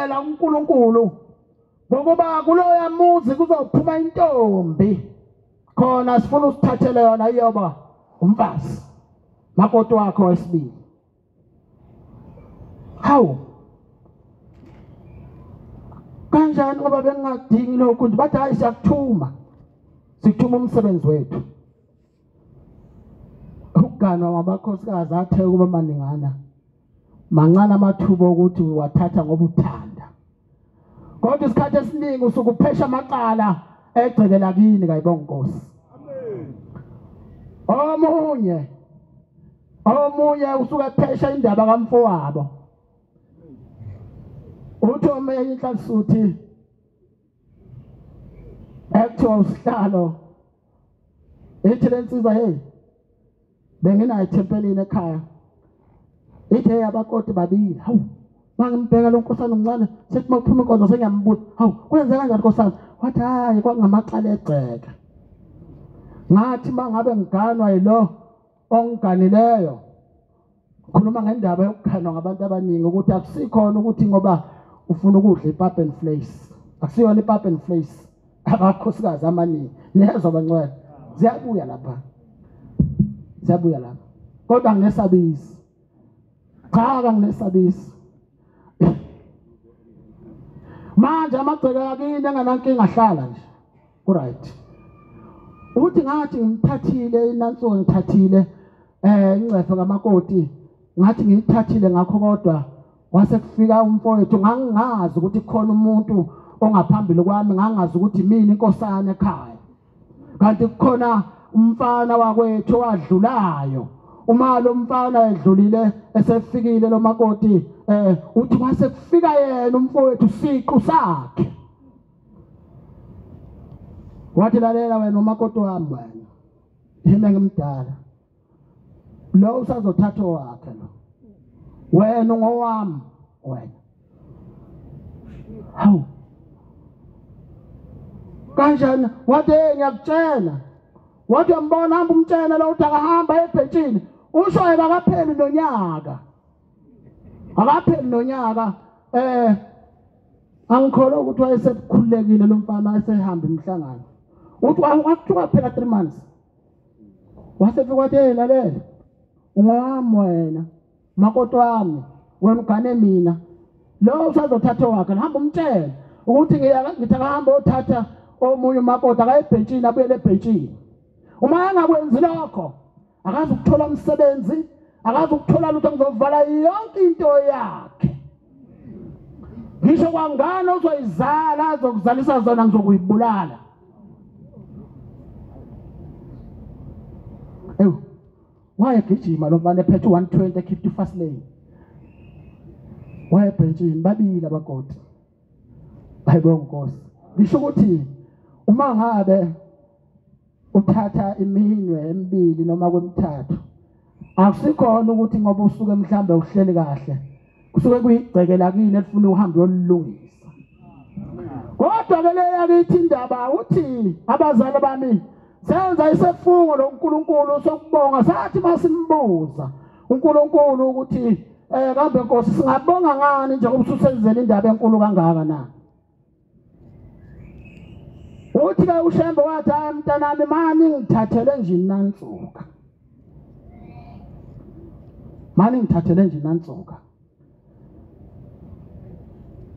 siyakucela uNkulunkulu ngokuba kuloya muzi kuzophuma intombi khona sifuna usithathele yona iyoba umfazi makoti wakho wesibili. Hawu, kanjani ngoba bengingadingi lokhu nje? Bathi hayi, siyakuthuma, sikuthuma umsebenzi wethu. Ukuganwa ngabakhosikazi athe ukuba maningana, mancane amathuba okuthi uwathatha ngoba uthanda, kodwa isikhathi esiningi usuke uphesha amacala egceke lakini. Kayibonga Nkosi. Omunye usuke ephesha indaba kamfowabo. Uthi omunye inhlansuthi ekuthiwa usihlalo, ithi lensizwa, hey, benginayo ethempelini ekhaya, ithi hey, abakoti babili. Hawu, mangimbheka lo nkosana omncane, sethi makuphuma inkonzo sengiyambuza, hawu, kwenze kanjani nkosana? Wathi hayi, kwakungamacala egceke. Ngathi mangabe ngiganwa yilo ongiganileyo, khuluma ngendaba yokuganwa ngabantu abaningi, ukuthi akusikhona ukuthi ngoba ufuna ukudla ipap and vleis, akusiyona ipap and vleis. Abakhosikazi amaningi, niyezwa bancwele, ziyabuya lapha, ziyabuya lapha, kodwa nginesabisi. Cha, kanginesabisi. Manje amagceke akini enganankinga, hlala nje ku-right. Uthi ngathi ngimthathile inansuku, ngithathile ingcefe kamakoti, ngathi ngiyithathile ngakho, kodwa wase kufika umfowethu, ngangingazi ukuthi khona umuntu ongaphambili kwami, ngangazi ukuthi mina inkosana ekhaya, kanti kukhona umfana wakwethu owadlulayo. Uma lo mfana edlulile esefikile lo makoti, uthi kwase kufika yena umfowethu siqu sakhe, wathi lalela wena umakoti wami, wena yimi ngimdala, lo usazothatha wakhe lo, wena ungowami wena. Hawu, kanjani? Wathi ngiyakutshela. Wathi uyambona, hamba umtshela lo, uthi akahamba ebhentshini. Usho akapheli nonyaka, akapheli nonyaka. Angikholwa ukuthi wayesekhululekile lo mfana, esehamba imihlangano. Uthi kwakuthiwa phela 3 months wasefika, wathi hey, lalela, ungowami wena, makoti wami wena, ugane mina, lo usazothatha wakhe. Hamba umtshele ukuthi ngithi akahamba othatha omunye umakoti, akaye ebhentshini, abuyele ebhentshini. Uma engakwenzi lokho, akazi ukuthola umsebenzi, akazi ukuthola lutho, ngizovala yonke into yakhe. Ngisho kwangane uzoyizala, azokuzalisa zona, ngizokuyibulala. Ewu, wayegijima lo mfana ephethe 120 ekhipha i-fast lane, wayebhentshini, babili abakoti. Ayibonga Nkosi. Ngisho ukuthi uma ngabe uthatha iminwe emibili noma kwemithathu, akusikhona ukuthi ngoba usuke mhlambe uhleli kahle, kusuke kuyigceke lakini elifuna uhambe uyolungisa. Kodwa ke le yakithi indaba, uthi abazali bami senza isifungo loNkulunkulu sokubonga, sathi masimbuza uNkulunkulu ukuthi kambe Nkosi singabonga ngani njengoba ususenzele indaba enkulu kangaka na? Uthi ke uShembe wathi, hayi mntanami, mani ngithathele nje inansuka, mani ngithathele nje inansuka,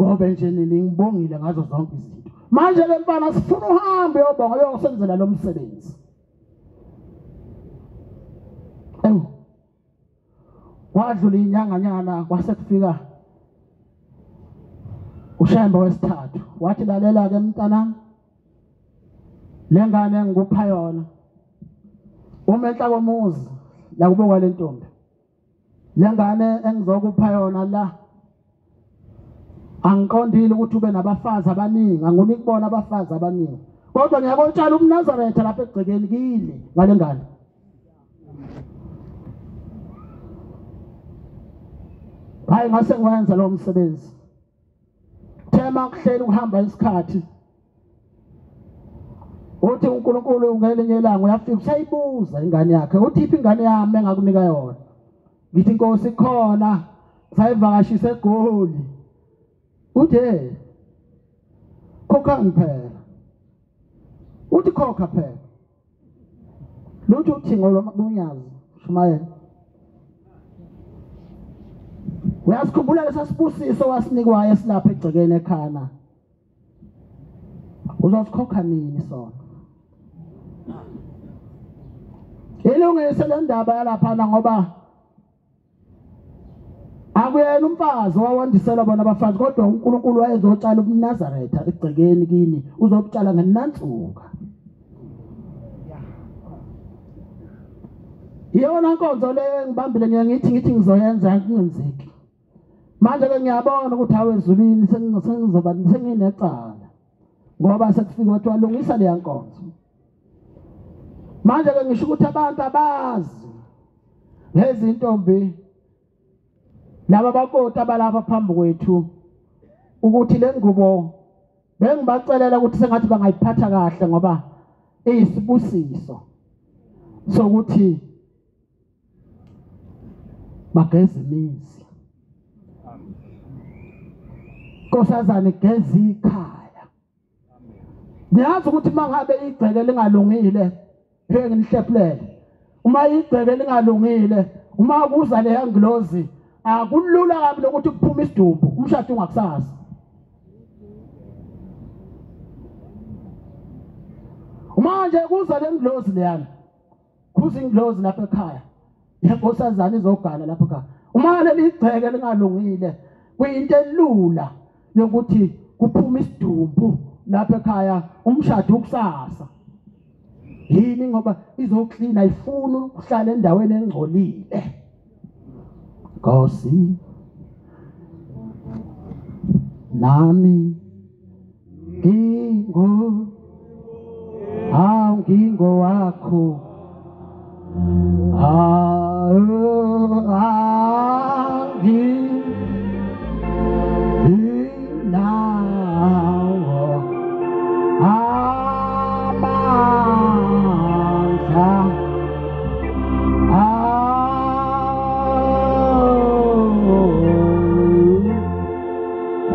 ngoba nje ningibongile ngazo zonke izinto. Manje le mfana sifuna uhambe uyobonga, uyosenzela lo msebenzi. Ewu, wadlula inyanganyana, kwase kufika uShembe wesithathu, wathi lalela ke mntanami, le ngane engikupha yona uma enhla komuzi la kubukwa le ntombi, le ngane engizokupha yona la, angiqondile ukuthi ube nabafazi abaningi, angifuni ukubona abafazi abaningi, kodwa ngiyakotshala umNazaretha lapha egcekeni kini ngale ngane. Hayi, ngase ngiwenza lo msebenzi. Thema kuhlela ukuhamba isikhathi, uthi uNkulunkulu ngelinye ilanga uyafika usayibuza ingane yakhe, uthi iphi ingane yami engakunika yona? Ngithi Nkosi khona, sayivakashisa eGoli. Uthi khokhani phela, uthi khokha phela. Lutho uthingo lwamabunyazi shumayela. Uyasikhumbula lesa sibusiso wasinikwayo esilapha egcekeni ekhana? Uzosikhokha nini sona? Ilungise le ndaba yalaphana ngoba akuyena umfazi owawandisela bona abafazi, kodwa uNkulunkulu wayezotshala ubuNazaretha egcekeni kini, uzobutshala ngenansuka. Iyona nkonzo leyo engibambile ngiye ngithi ngizoyenza kungenzeki. Manje ke ngiyabona ukuthi hawe ezulwini sengizoba senginecala ngoba sekufika kwathiwa lungisa leya nkonzo. Manje ke ngisho ukuthi abantu abazi ngezintombi laba bakoti abalapha phambi kwethu ukuthi le ngubo bengibacelela ukuthi sengathi bangayiphatha kahle ngoba iyisibusiso sokuthi bageze imizi. Nkosazane geza ikhaya. Niyazi ukuthi mangabe igceke lingalungile, ngeke ngihlephulele. Uma igceke lingalungile, uma kuza le ngilozi, akulula kabi lokuthi kuphume isidumbu, umshado ungakusasa. Manje kuza le ngilozi leyana, kuza ingilozi lapha ekhaya, inkosazana izogana lapha ekhaya. Uma leli igceke lingalungile, kuyinto elula yokuthi kuphume isidumbu lapha ekhaya, umshado ukusasa. Yini? Ngoba izoklina, ifuna ukuhlala endaweni engcolile. Nkosi nami ngingo ngingo wakho, anginawo amandla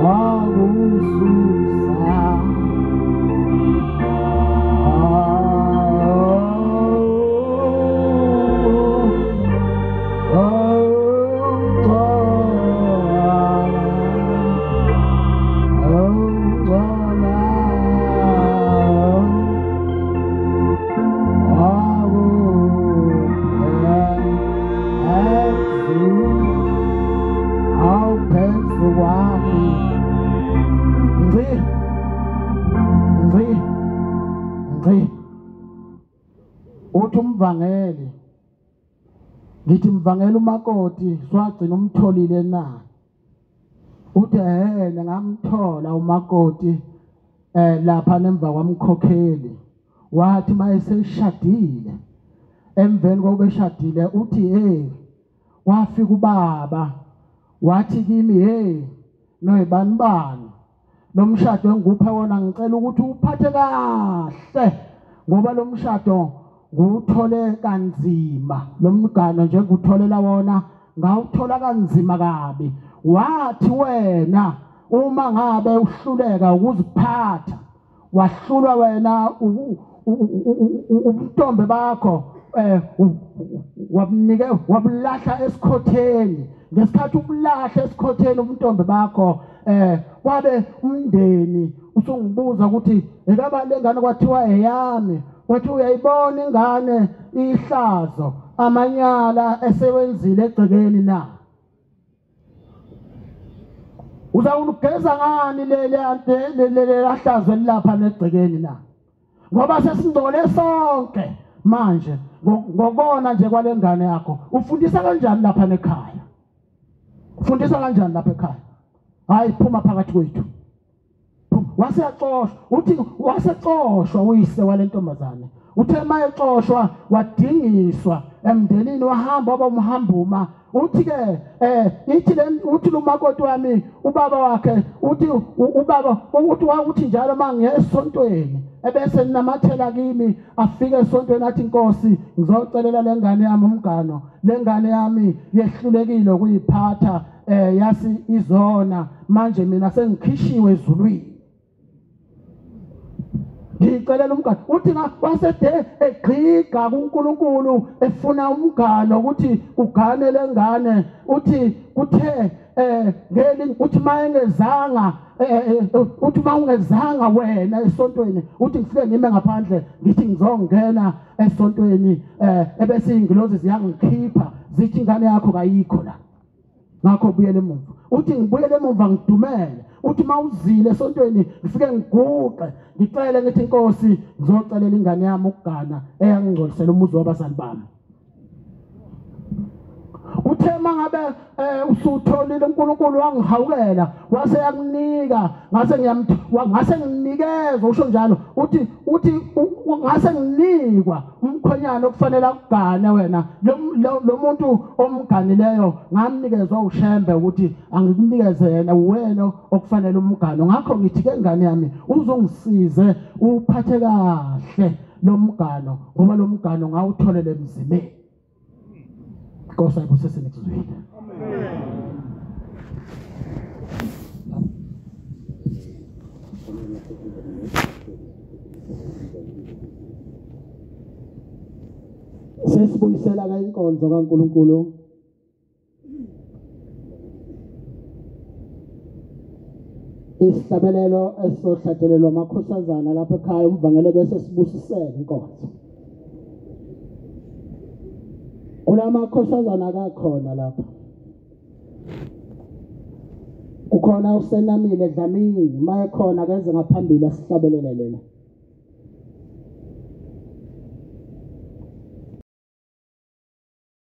wakususa uthi umvangeli, ngithi mvangeli umakoti swagcina umtholile na? Uthi ehhe ngamthola umakoti lapha nemva kwamkhokheli. Wathi mayeseshadile, emveni kokuba eshadile uthi hey, wafika ubaba wathi kimi hey noyibani bani, lo mshado engikuphe wona ngicela ukuthi uphathe kahle ngoba lo mshado nguthole kanzima, lo mgano nje ngutholela wona ngawuthola kanzima kabi. Wathi wena uma ngabe uhluleka ukuziphatha, wahlulwa wena ubuntombi bakho wabunike wabulahla esikhotheni. Ngesikhathi ubulahla esikhotheni ubuntombi bakho wabe umndeni usungibuza ukuthi ekaba lengane kwathiwa eyami, wathi uyayibona ingane ihlazo amanyala esewenzile egcekeni na? Uzawugeza ngani leli lahlazo elilapha negcekeni na? Ngoba sesingcole sonke manje ngokona nje kwalengane yakho. Ufundisa kanjani lapha nekhaya? Ufundisa kanjani lapha ekhaya? Hayi, phuma phakathi kwethu. Waseyaxoshwa, uthi wasexoshwa uyise walentombazane. Uthe mayexoshwa wadingiswa emndenini, wahamba waba umhambuma. Uthi ke ithi le uthi lumakoti wami ubaba wakhe uthi ubaba uthi uthi njalo mangiye esontweni ebese ninamathela kimi, afike esontweni athi Nkosi ngizocelela lengane yami umgano, lengane yami yehlulekile ukuyiphatha, yasi izona manje mina sengikhishiwe ezulwini, ngicelela umgano. Uthi wasede egqiga kuNkulunkulu efuna umgano ukuthi kugane lengane. Uthi kuthe ngeli uthi mayengezanga uthi mawungezanga wena esontweni, uthi ngifike ngime ngaphandle ngithi ngizongena esontweni, ebese ingilozi ziyangikhipha zithi ingane yakho kayikho la, ngakho buyele emuva. Uthi ngibuyele emuva ngidumele. Uthi mawuzile esontweni ngifike ngiguqe ngicele ngithi Nkosi ngizocelela ingane yami ukugana eyangingcolisela umuzi wabazali bami. Uthe mangabe usutholile uNkulunkulu wangihawukela wase yakunika, ngase ngiyamngase nginikeza, usho njalo uthi ngase nginikwa umkhwenyana okufanele akugane wena, lo muntu omganileyo ngamnikezwa uShembe ukuthi angikunikeze yena, wena okufanele umgano. Ngakho ngithi ke ngane yami uzongisize uphathe kahle lo mgano, ngoba lo mgano ngawutholele emzimeni. Nkosi ayibusise nikuzwile. Amen. Sesibuyisela ka inkonzo kaNkulunkulu. Isihlabelelo esizohlatshelelwa amakhosazana lapha ekhaya umvangele bese sibusisele inkonzo. Kulamakhosazana akakhona lapha. Kukhona uSenamile Dlamini, mayekhona akeze ngaphambili asihlabelele lena.